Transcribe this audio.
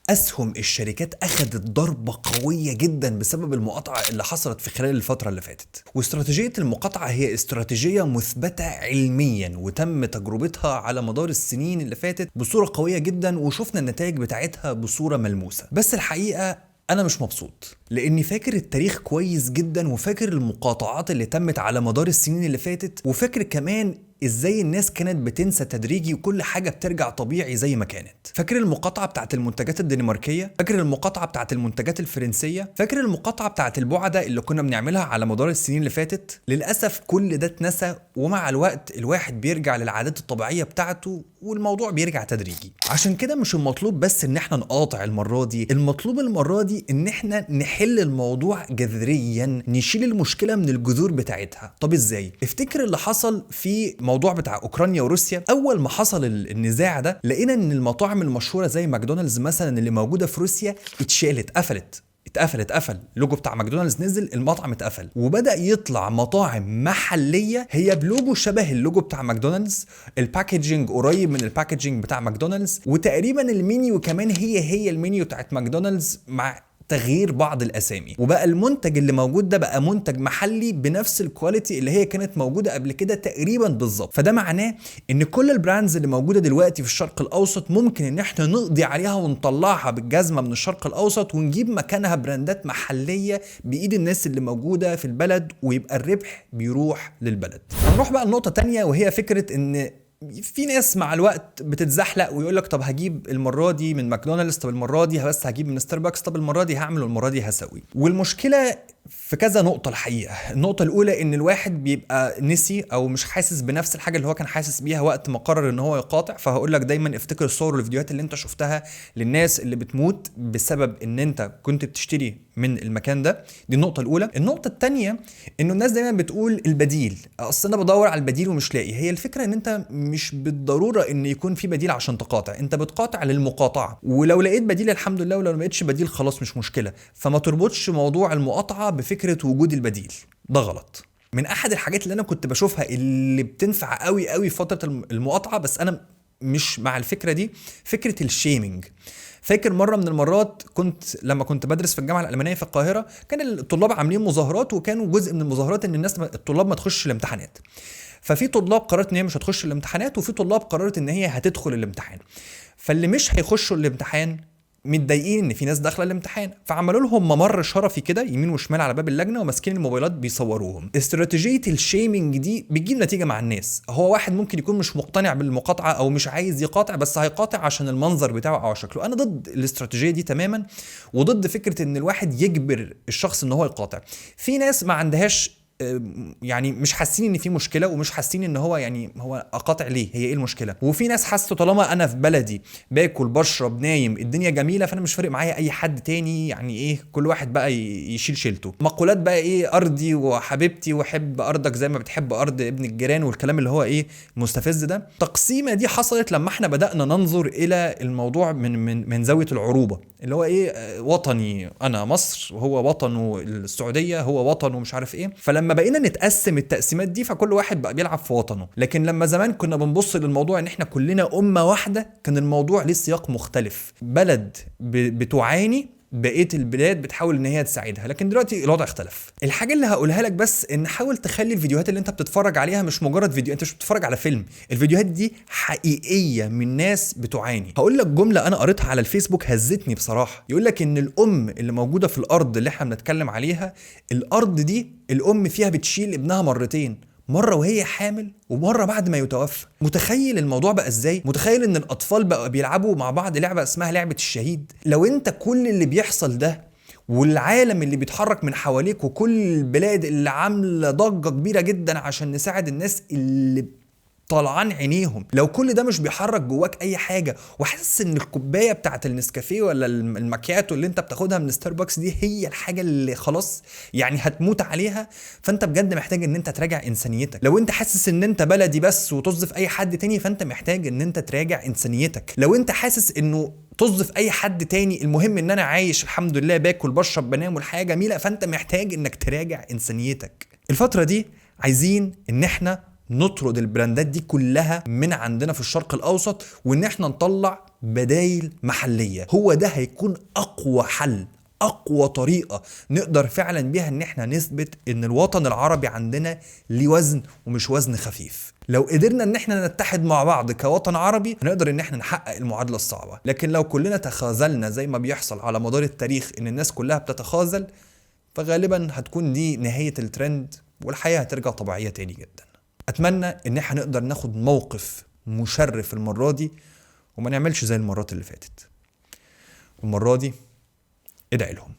اسهم الشركات اخذت ضربه قوية جدا بسبب المقاطعة اللي حصلت في خلال الفترة اللي فاتت. واستراتيجيه المقاطعة هي استراتيجية مثبتة علميا وتم تجربتها على مدار السنين اللي فاتت بصورة قوية جدا، وشفنا النتائج بتاعتها بصورة ملموسة. بس الحقيقة انا مش مبسوط، لاني فاكر التاريخ كويس جدا، وفاكر المقاطعات اللي تمت على مدار السنين اللي فاتت، وفاكر كمان ازاي الناس كانت بتنسى تدريجي وكل حاجة بترجع طبيعي زي ما كانت. فاكر المقاطعة بتاعت المنتجات الدنماركيه، فاكر المقاطعة بتاعت المنتجات الفرنسية، فاكر المقاطعة بتاعت البعده اللي كنا بنعملها على مدار السنين اللي فاتت. للاسف كل ده اتنسى، ومع الوقت الواحد بيرجع للعادات الطبيعية بتاعته والموضوع بيرجع تدريجي. عشان كده مش المطلوب بس ان احنا نقاطع المرة دي، المطلوب المرة دي ان احنا نحل الموضوع جذريا، نشيل المشكلة من الجذور بتاعتها. طب ازاي؟ افتكر اللي حصل في موضوع بتاع اوكرانيا وروسيا. اول ما حصل النزاع ده لقينا ان المطاعم المشهورة زي ماكدونالدز مثلا اللي موجودة في روسيا اتشالت، قفلت، اتقفل اتقفل، اللوجو بتاع ماكدونالدز نزل، المطعم اتقفل، وبدا يطلع مطاعم محليه هي بلوجو شبه اللوجو بتاع ماكدونالدز، ال packaging قريب من ال packaging بتاع ماكدونالدز، وتقريبا المنيو كمان هي المنيو بتاعت ماكدونالدز مع تغيير بعض الاسامي. وبقى المنتج اللي موجود ده بقى منتج محلي بنفس ال quality اللي هي كانت موجودة قبل كده تقريبا بالظبط. فده معناه ان كل ال brands اللي موجودة دلوقتي في الشرق الاوسط ممكن ان احنا نقضي عليها ونطلعها بالجزمه من الشرق الاوسط ونجيب مكانها براندات محليه بايد الناس اللي موجودة في البلد، ويبقى الربح بيروح للبلد. هنروح بقى لنقطة تانية، وهي فكرة ان في ناس مع الوقت بتتزحلق ويقول لك طب هجيب المرة دي من ماكدونالدز، طب المرة دي بس هجيب من ستاربكس، طب المرة دي هعمل والمرة دي هسوي. والمشكلة في كذا نقطة الحقيقة. النقطة الاولى ان الواحد بيبقى نسي او مش حاسس بنفس الحاجة اللي هو كان حاسس بيها وقت ما قرر ان هو يقاطع. فهقول لك دايما افتكر الصور والفيديوهات اللي انت شفتها للناس اللي بتموت بسبب ان انت كنت بتشتري من المكان ده. دي النقطة الاولى. النقطة الثانية انه الناس دايما بتقول البديل، اصل انا بدور على البديل ومش لاقي. هي الفكرة ان انت مش بالضرورة ان يكون في بديل عشان تقاطع، انت بتقاطع للمقاطعه، ولو لقيت بديل الحمد لله، ولو ما لقيتش بديل خلاص مش مشكلة. فما تربطش موضوع المقاطعة بفكرة وجود البديل، ده غلط. من احد الحاجات اللي انا كنت بشوفها اللي بتنفع قوي قوي في فترة المقاطعة، بس انا مش مع الفكرة دي، فكرة ال shaming. فاكر مرة من المرات كنت لما كنت بدرس في الجامعة الألمانية في القاهرة، كان الطلاب عاملين مظاهرات، وكانوا جزء من المظاهرات ان الناس الطلاب ما تخش الامتحانات. ففي طلاب قررت ان هي مش هتخش الامتحانات، وفي طلاب قررت ان هي هتدخل الامتحان. فاللي مش هيخشوا الامتحان متضايقين ان في ناس داخله الامتحان، فعملوا لهم ممر شرفي كده يمين وشمال على باب اللجنة، وماسكين الموبايلات بيصوروهم. استراتيجية ال shaming دي بتجيب نتيجة مع الناس. هو واحد ممكن يكون مش مقتنع بالمقاطعه او مش عايز يقاطع، بس هيقاطع عشان المنظر بتاعه او شكله. انا ضد الاستراتيجية دي تماما، وضد فكرة ان الواحد يجبر الشخص ان هو يقاطع. في ناس ما عندهاش يعني مش حاسين ان في مشكلة، ومش حاسين ان هو يعني هو اقاطع ليه، هي ايه المشكلة. وفي ناس حاسه طالما انا في بلدي باكل بشرب نايم الدنيا جميلة، فانا مش فارق معايا اي حد تاني، يعني ايه كل واحد بقى يشيل شيلته. مقولات بقى ايه ارضي وحبيبتي وحب ارضك زي ما بتحب ارض ابن الجيران والكلام اللي هو ايه مستفز ده. التقسيمه دي حصلت لما احنا بدانا ننظر الى الموضوع من من زاوية العروبة، اللي هو ايه وطني انا مصر، وهو وطنه السعودية، هو وطنه مش عارف ايه. فلما بقينا نتقسم التقسيمات دي فكل واحد بقى بيلعب في وطنه. لكن لما زمان كنا بنبص للموضوع ان احنا كلنا امه واحدة، كان الموضوع ليه سياق مختلف. بلد بتعاني، بقية البلاد بتحاول ان هي تساعدها، لكن دلوقتي الوضع اختلف. الحاجة اللي هقولها لك بس ان حاول تخلي الفيديوهات اللي انت بتتفرج عليها مش مجرد فيديو، انت مش بتتفرج على فيلم، الفيديوهات دي حقيقية من ناس بتعاني. هقول لك جملة انا قريتها على الفيسبوك هزتني بصراحة، يقول لك ان الام اللي موجودة في الارض اللي احنا بنتكلم عليها، الارض دي الام فيها بتشيل ابنها مرتين، مرة وهي حامل ومرة بعد ما يتوفى. متخيل الموضوع بقى ازاي؟ متخيل ان الاطفال بقى بيلعبوا مع بعض لعبه اسمها لعبه الشهيد؟ لو انت كل اللي بيحصل ده والعالم اللي بيتحرك من حواليك وكل البلاد اللي عامله ضجه كبيرة جدا عشان نساعد الناس اللي طالعان عينيهم، لو كل ده مش بيحرك جواك اي حاجة وحاسس ان الكوباية بتاعت النسكافيه ولا الماكياتو اللي انت بتاخدها من ستاربكس دي هي الحاجة اللي خلاص يعني هتموت عليها، فانت بجد محتاج ان انت تراجع انسانيتك. لو انت حاسس ان انت بلدي بس وطز في اي حد تاني، فانت محتاج ان انت تراجع انسانيتك. لو انت حاسس انه طز في اي حد تاني، المهم ان انا عايش الحمد لله، باكل بشرب بنام والحياة جميلة، فانت محتاج انك تراجع انسانيتك. الفترة دي عايزين ان احنا نطرد البراندات دي كلها من عندنا في الشرق الاوسط، وان احنا نطلع بدايل محليه. هو ده هيكون اقوى حل، اقوى طريقه نقدر فعلا بيها ان احنا نثبت ان الوطن العربي عندنا ليه وزن، ومش وزن خفيف. لو قدرنا ان احنا نتحد مع بعض كوطن عربي هنقدر ان احنا نحقق المعادلة الصعبة. لكن لو كلنا تخاذلنا زي ما بيحصل على مدار التاريخ ان الناس كلها بتتخاذل، فغالبا هتكون دي نهاية الترند والحياة هترجع طبيعية تاني جدا. اتمنى ان احنا نقدر ناخد موقف مشرف المرة دي وما نعملش زي المرات اللي فاتت. المرة دي ادعي لهم.